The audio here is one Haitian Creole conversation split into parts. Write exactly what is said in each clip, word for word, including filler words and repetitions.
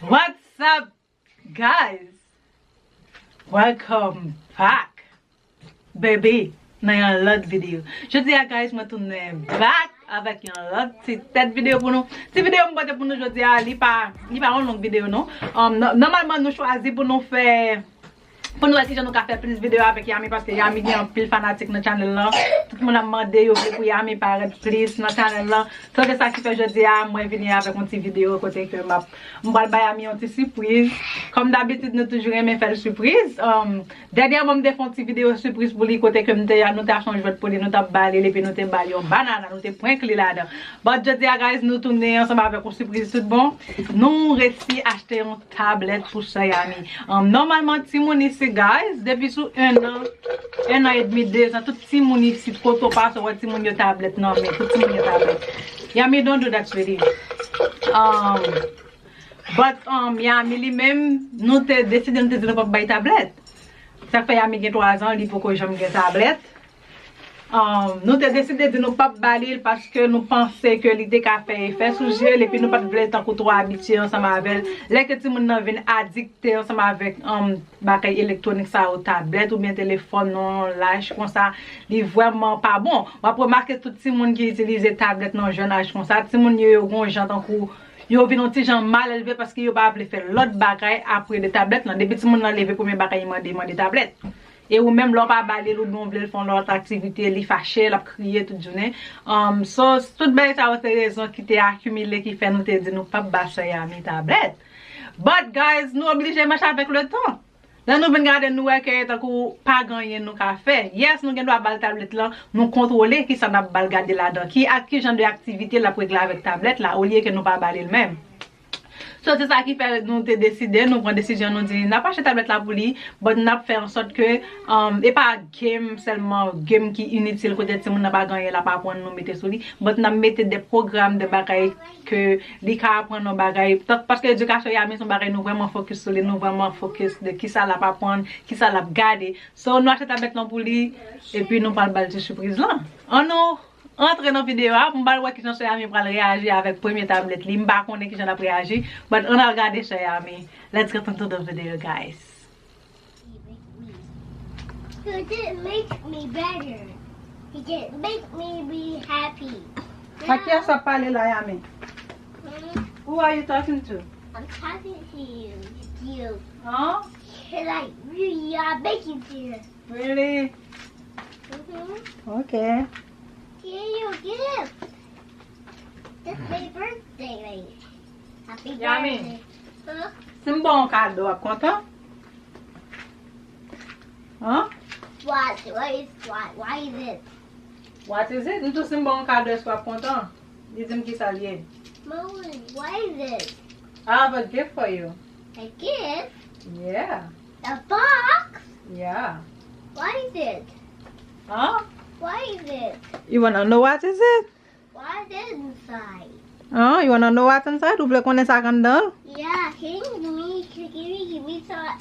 What's up, guys? Welcome back, baby, nan yon lòt videyo. Jodi a, guys, mwen tounen back avèk yon lòt ti tèt videyo pou nou. Ti videyo m pote pou nou jodi a, li pa, li pa yon long videyo, non. Um, nò-, nòmalman, nou chwazi pou nou fè, pou nou wè kijan nou ka fè plis videyo avèk Yami, paske Yami gen anpil fanatik nan channel lan. Tout moun ap mande, yo vle pou Yami parèt plis nan channel lan. So, se sa ki fè jodi a, mwen vini avèk yon ti videyo kote ke m ap, m pral bay Yami yon ti sipriz. Kòm dabitid, nou toujou renmen fè l sipriz. Um, dènyèman, m te fè yon ti videyo sipriz pou li kote ke m te, nou te achte yon jwèt pou li, nou t ap ba li l, epi nou te ba l yon banana, nou te prank li ladan. But jodi a, guys, nou tounen ansanm avèk yon sipriz tout bon. Nou resi achte yon tablèt pou sè Yami. Um, nòmalman, timoun isit, guys, depi sou en an, en an edmi, de zan, tout timoun isit, kote w pase, w wè timoun yo tablèt nan men, tout timoun yo tablèt. Yami, don't do that, sweetie. Um, but, um, Yami li menm, nou te deside, nou te di nou p ap bay tablèt. Sa fè Yami gen twa zan, li poko janm gen tablèt. Um, nou te deside di nou p ap ba li l paske nou panse ke li te ka fè efè sou je l, epi nou pa t vle tankou twò abitye ansanm avè l. Lè ke timoun nan vin adikte ansanm avèk, um, bagay elektwonik sa yo, tablèt oubyen telefòn nan laj konsa, li vrèman pa bon. W ap remake tout timoun ki itilize tablèt nan jèn aj konsa, timoun yo, yo gon jan tankou yo vin yon ti jan malelve paske yo pa vle fè lòt bagay apre de tablèt lan. Depi timoun nan leve, premye bagay li mande, li mande tablèt. E ou menm, lè w pa ba li l oubyen w vle l fè yon lòt aktivite, li fache, l ap kriye tout jounen. Um, so, tout bagay sa yo se rezon ki te akimile ki fè nou te di nou p ap ba sè Yami tablèt. But, guys, nou oblije mache avèk le tan. Lè nou vin gade, nou wè ke tankou pa gen anyen nou ka fè. Yes, nou gen dwa ba l tablèt lan, nou kontwole kisa n ap ba l gade ladan, ki ak ki jan de aktivite l ap regle avèk tablèt la, olye ke nou pa ba li l menm. So, se sa ki fè nou te deside, nou pran desizyon, nou di, n ap achte tablèt la pou li, but n ap fè an sòt ke, um, e pa game sèlman, game ki initil, kote timoun nan pa gen anyen l ap aprann nou mete sou li, but n ap mete de pwogram, de bagay ke li ka aprann yon bagay. Tank, paske edikasyon Yami se yon bagay nou vrèman fokis sou li, nou vrèman fokis de kisa l ap aprann, kisa l ap gade. So, nou achte tablèt lan pou li, epi nou pral ba l ti sipriz lan. Ann nou antre nan videyo a, pou m pral wè kijan sè Yami pral reyaji avèk premye tablèt li. M pa konnen kijan l ap reyaji, but ann al gade sè Yami. Let's get into the video, guys. He didn't make me better. He didn't make me be happy. A kiyès w ap pale la, Yami? Hmm? Who are you talking to? I'm talking to you. You. Huh? Like, you, you are making tears. Really? Mm-hmm. Okay. Here you gift. It's my birthday, right? Happy Yami. Birthday. Huh? Si m ba w yon kado, w ap kontan? Huh? What? What is, what? Why is it? What is it? M tou si m ba w yon kado, èske w ap kontan? Li di m kisa l ye. Mommy, what is it? I have a gift for you. A gift? Yeah. A box? Yeah. What is it? Huh? What is it? You wanna know what is it? What is inside? Huh? You wanna know what's inside? Ou vle konnen sa k anndan l? Yeah, can you give me, can you give me some?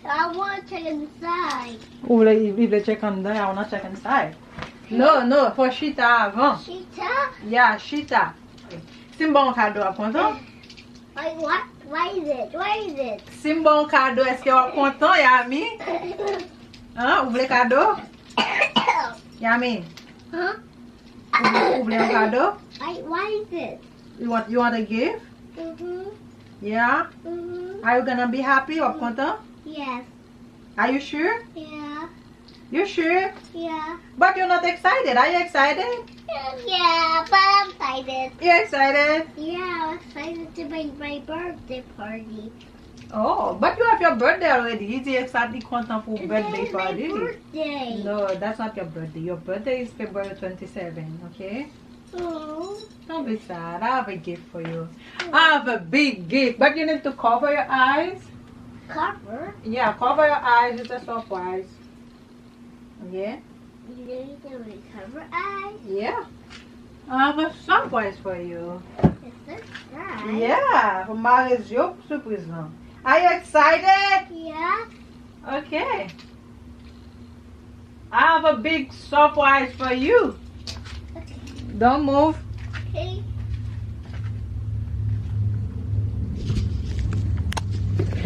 I wanna check inside. Ou vle, li vle check anndan, I wanna check inside. No, no, fò chita avan. Chita? Yeah, chita. Si m ba w yon kado, w ap kontan? Like what? What is it? What is it? Si m ba w yon kado, èske w ap kontan, Yami? Huh? Ou vle kado? Yami? Huh? Ou vle, ou vle yon kado? Like, what is it? You want, you want a gift? Mm-hmm. Yeah? Mm-hmm. Are you gonna be happy? W ap kontan? Yes. Are you sure? Yeah. You sure? Yeah. But you're not excited. Are you excited? Yeah, but I'm excited. You're excited? Yeah, I'm excited to my, my birthday party. Oh, but you have your birthday already. Li di exactly kontan pou birthday party. Today is my birthday. No, that's not your birthday. Your birthday is February twenty-seven, okay? Oh. Don't be sad. I have a gift for you. I have a big gift, but you need to cover your eyes. Cover? Yeah, cover your eyes. It's a surprise. Yeah. You need to cover eyes? Yeah. I have a surprise for you. A surprise? Yeah, pou mare zye w pou sipriz lan. Are you excited? Yeah. Okay. I have a big surprise for you. Okay. Don't move. Okay.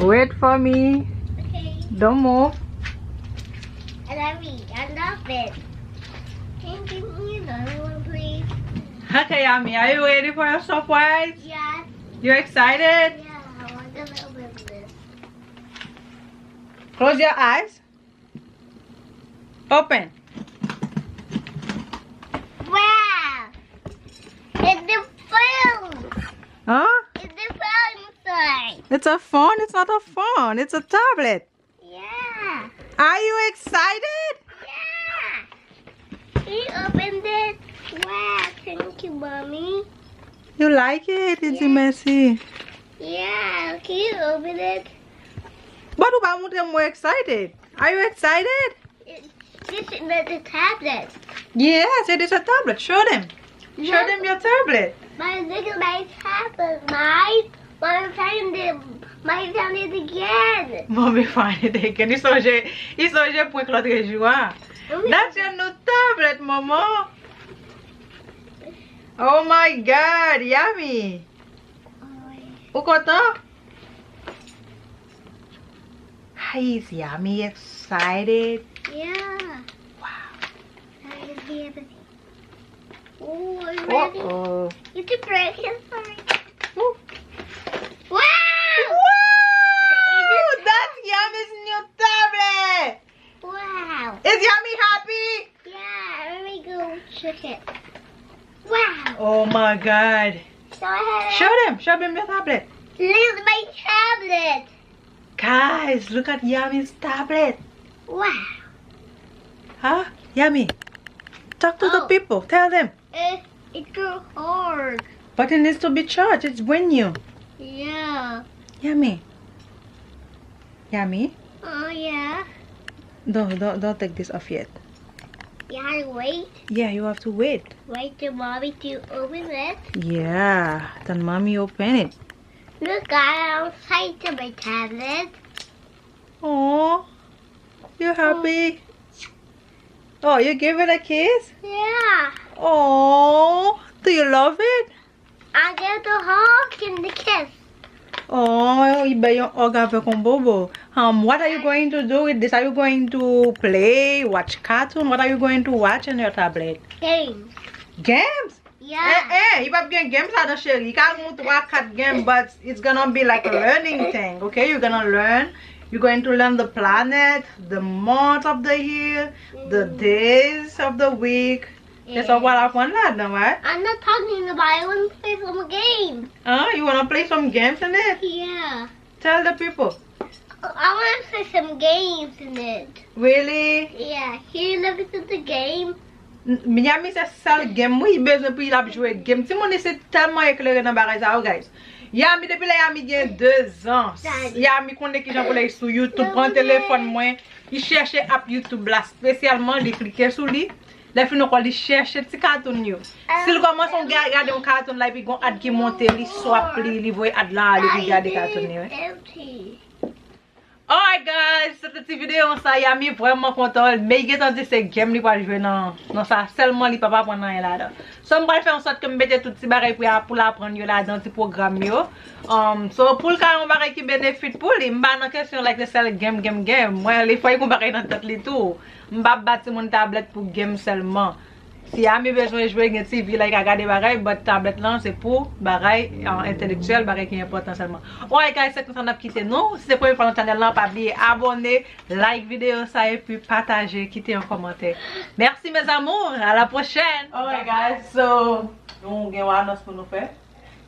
Wait for me. Okay. Don't move. And I read. I love it. Can you give me another one, please? Okay, Yami, are you ready for your surprise? Yes. You excited? Yeah, I want a little bit of this. Close your eyes. Open. Wow! It's the phone! Huh? It's the phone inside! It's a phone? It's not a phone. It's a tablet. Yeah! Are you excited? Yeah! Can you open this? Wow, thank you, Mommy. You like it? It's messy. Yeah, can you open it? But ou pa montre m mwen excited. Are you excited? It- This is the, the tablet. Yes, it is a tablet. Show them. Show them your tablet. My, look at my tablet, my. My friend did. My friend did again. Mommy find it again. Li sonje, li sonje prank lòt jou a. That's your new tablet, maman. Oh my God, Yami. Ou kontan? Hi, is Yami excited? Yeah. Wow. I can see everything. Ooh, are you ready? Uh-oh. You can break it for me. Ooh. Wow! Wow! That's Yami's new tablet! Wow! Is Yami happy? Yeah, let me go check it. Wow! Oh my God. So I have Show them. Show them your tablet. This is my tablet. Guys, look at Yami's tablet. Wow. Huh? Yami. Talk to the Oh. people. Tell them. It, it's too hard. But it needs to be charged. It's brand new. Yeah. Yami. Yami. Oh, yeah. Don't, don't, don't take this off yet. You gotta wait. Yeah, you have to wait. Wait till mommy to open it. Yeah, then mommy open it. Look, I outside to my tablet. Oh, you happy? Oh, you give it a kiss? Yeah. Oh, do you love it? I get the hug and the kiss. Oh, you bet yon hug avèk yon bobo. Um, what are you going to do with this? Are you going to play, watch cartoon? What are you going to watch on your tablet? Games. Games? Yeah. Eh, eh, li p ap gen games ladan, cheri. Li ka gen twa kat game, but it's gonna be like a learning thing, okay? You're gonna learn. You're going to learn the planet, the month of the year, the days of the week. Se sa w pral aprann ladan, right? I'm not talking about it. I want to play some games. Huh? You wanna play some games in it? Yeah. Tell the people. I want to play some games in it. Really? Yeah. Can you look at the game? N- Yami se sèl game wi, li bezwen pou l ap jwe game. Timoun isit tèlman eklere nan bagay sa yo, guys. Yami, depi lè Yami gen de zan, Yami konnen kijan pou l al sou YouTube, pran telefòn mwen, li chèche app YouTube la espesyalman, li klike sou li. Lè fini ankò, li chèche ti katoun yo. Si l kòmanse yon ga- gade yon katoun la, epi gon ad ki monte, li swap li, li voye ad la ale, li gade katoun yo. Empty. Alright guys, se te ti videyo sa, Yami vrèman kontan, men li gentan di se game li pral jwe nan, nan sa, sèlman li p ap aprann anyen ladan. So m pral fè an sòt ke m mete tout ti bagay pou, pou l aprann yo ladan, ti pwogram yo. Um, so pou l ka yon bagay ki benefit pou li, m pa nan kesyon like se sèl game, game, game. Mwen, li fò yon bagay nan tèt li tou. M p ap ba timoun tablèt pou game sèlman. Si Yami bezwen jwe, gen T V la, li ka gade bagay, but tablèt lan se pou bagay, uh, entelektyèl, bagay ki enpòtan sèlman. Alright guys, se konsa n ap kite nou. Si se premye fwa nan chanèl lan, pa bliye abòne, like videyo sa, epi pataje, kite yon kòmantè. Merci mes amours, à la prochaine. Alright guys, so nou gen yon anons pou nou fè.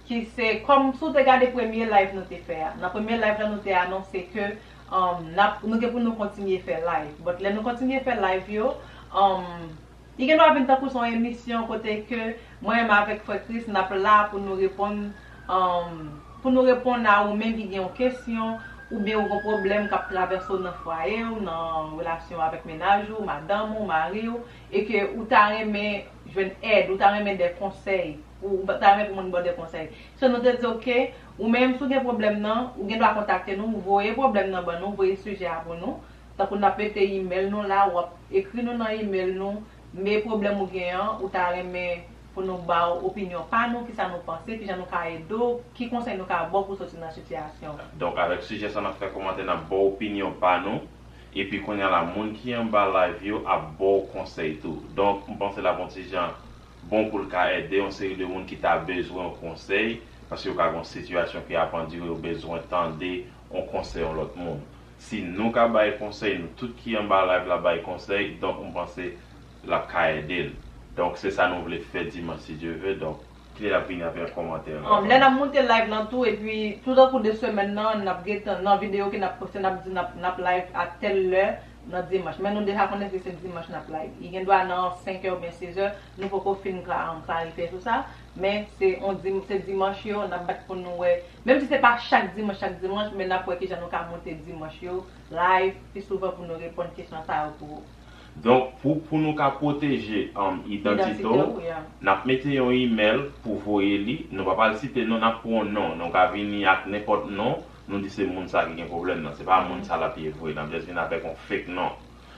Ki se, kòm si w te gade premye live nou te fè a. Nan premye live la, nou te anonse ke, um, n ap, nou gen pou nou kontinye fè live. But lè nou kontinye fè live yo, um, li gen dwa vin tankou se yon emisyon kote ke mwen menm avèk frè Chris, n ap la pou nou reponn, um, pou nou reponn a ou menm ki gen yon kesyon, oubyen ou gen yon pwoblèm k ap travèse w nan fwaye w, nan relasyon avèk mennaj ou, madanm ou, mari w, e ke ou ta renmen jwenn èd, ou ta renmen de konsèy, ou, ou ta renmen pou moun ba w de konsèy. So nou te di, oke, ou menm si w gen pwoblèm nan, ou gen dwa kontakte nou, ou voye pwoblèm nan ban nou, voye sijè a pou nou. Tankou n ap mete email nou la, w ap ekri nou nan email nou, men pwoblèm ou gen an, ou ta renmen pou nou ba w opinyon pa nou, kisa nou panse, kijan nou ka ede w, ki konsèy nou ka ba w pou soti nan sitiyasyon. Donk, avèk sijè sa, n ap fè kòmantè, n ap ba w opinyon pa nou. Epi kounye a la, moun ki anba live yo ap ba w konsèy tou. Donk, m panse l ap yon ti jan bon pou l ka ede yon seri de moun ki ta bezwen yon konsèy, paske yo ka gen yon sitiyasyon ki ap andire, yo bezwen tande yon konsèy yon lòt moun. Si nou ka bay konsèy, nou tout ki anba live la bay konsèy, donk, m panse l ap ka ede l. Donk, se sa nou vle fè dimanch, si Dye ve. Donk, kile l ap vini avèk kòmantè la? Um, lè n ap moute live lan tou, epi toutankou de semèn nan, n ap gentan, nan videyo ke n ap poste, n ap di n ap, n ap live a tèl lè nan dimanch. Men nou deja konnen ke se dimanch n ap live. Li gen dwa nan senk è oubyen sez è, nou poko fin kla-, um, klarifye sou sa. Men se on dim-, se dimanch yo, n ap bat pou nou wè. Menm si se pa chak dimanch, chak dimanch, men n ap wè kijan nou ka moute dimanch yo, live, pi souvan pou nou reponn kesyon sa yo pou ou. Donk, pou, pou nou ka pwoteje, um, idantite w, n ap mete yon imèl pou voye li. Nou pa pral site non, n ap pran yon non. Nou ka vini ak nenpòt non, nou di se moun sa ki gen pwoblèm nan. Se pa moun sa l ap ye vre. N ap just vin avèk yon fake non.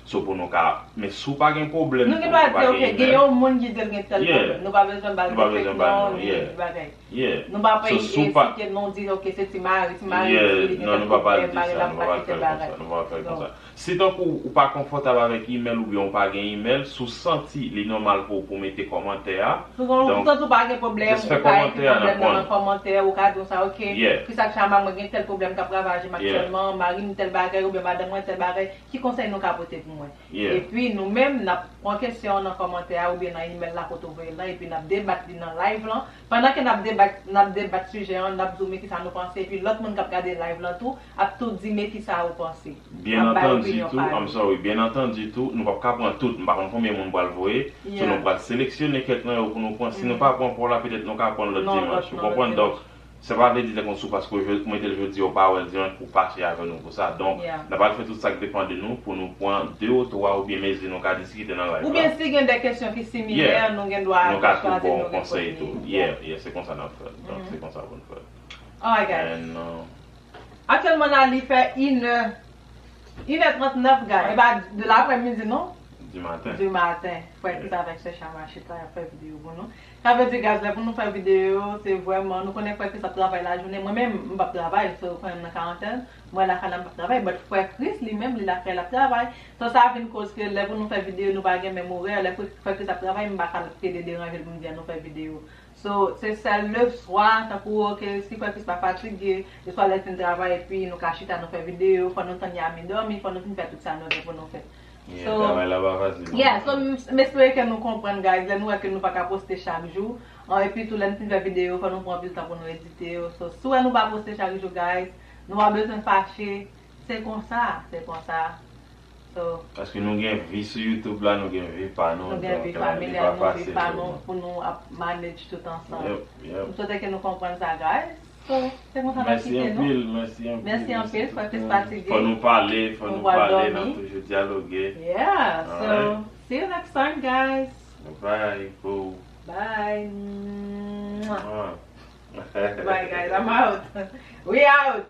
So, pou nou ka, men si w pa gen pwoblèm, nou gen dwa di, ok, gen yon moun ki di l gen tèl pwoblèm. Nou pa bezwen ba l fake non, ni bagay. Yeah. Nou pa pral site non, di, ok, se Ti Mari, Ti Mari, yeah, non, nou pa pral di sa, nou pa pral fè l konsa, nou pa pral fè l konsa. Si tankou ou pa konfòtab avèk imèl oubyen ou pa gen imèl, si w santi li nòmal pou ou pou mete kòmantè a, si w santi ou pa gen pwoblèm, ou pa gen pwoblèm nan kòmantè, ou ka di konsa, ok, kisa k chama mwen gen tèl pwoblèm k ap ravaje m aktyèlman, mari m tèl bagay oubyen madanm mwen tèl bagay, ki konsèy nou ka pote pou mwen? Epi nou menm, n ap pran kesyon an nan kòmantè a oubyen nan imèl la kote w voye l lan, epi n ap debat li nan live lan. Pandan ke n ap debat, n ap debat sijè an, n ap di w men kisa nou panse, epi lòt moun k ap gade live lan tou ap tou di men kisa yo panse. Ap bay opinyon pa yo. I'm sorry, byen antandi tou, nou p ap ka pran tout, m pa konn konbyen moun pral voye, so nou pral seleksyone kèk nan yo pou nou pran. Si nou pa pran pa w la, petèt nou ka pran l lòt dimanch. Ou konprann? Donk, sa pa vle di lè konsa ou paske ou mete l jodi a ou pa wè l dimanch pou w fache avè nou pou sa. Donk, n ap al fè tout sa k depann de nou pou nou pran de ou twa oubyen mezi nou ka diskite nan live la. Oubyen si gen de kesyon ki similè, nou gen dwa chwazi nou reponn li. Yeah, yeah, se konsa n ap fè l. Donk, se konsa pou n fè l. Alright, guys. And, uh, aktyèlman la, li fè inè, inè trannèf, guys. E pa de laprèmidi, non? Du matin. Du matin. Frè Chris avèk sè Chama chita, y ap fè videyo pou nou. Sa vle di, guys, lè pou nou fè videyo, se vrèman, nou konnen frè Chris ap travay lajounen. Mwen menm, m p ap travay, so, konnen m nan karantèn. Mwen lakay la, m p ap travay, but frè Chris, li menm, li lakay, l ap travay. So, sa vin koz ke lè pou nou fè videyo, nou pa gen menm orè. Lè frè, frè Chris ap travay, m pa ka pede deranje l pou m di an nou fè videyo. So, se sèl le swa, tankou, ok, si frè Chris pa fatige, le swa lè l fin travay, epi nou ka chita, nou fè videyo, fò nou tann Yami dòmi, fò nou fin fè tout sa nou gen pou nou fè. Yeah, so, travay la pa fasil non. Yeah, so, m, m espere ke nou konprann, guys, lè nou wè ke nou pa ka poste chak jou. An, epi tou, lè n fin fè videyo, fò nou pran anpil tan pou nou edite yo. So, si w wè nou pa poste chak jou, guys, nou pa bezwen fache. Se konsa, se konsa. So, paske nou gen vi sou YouTube la, nou gen vi pa nou, nou gen vi familyal nou, vi pa nou, pou nou ap manage tout ansanm. Yep, yep. M swete ke nou konprann sa, guys. So, se konsa n ap kite nou. Mèsi anpil, mèsi anpil, mèsi anpil, frè Chris fatige. Fò nou pale, fò nou pale, n ap toujou dyaloge. Yeah, so, see you next time, guys. Bye, boo. Bye. Mwah. Bye, guys, I'm out. We out.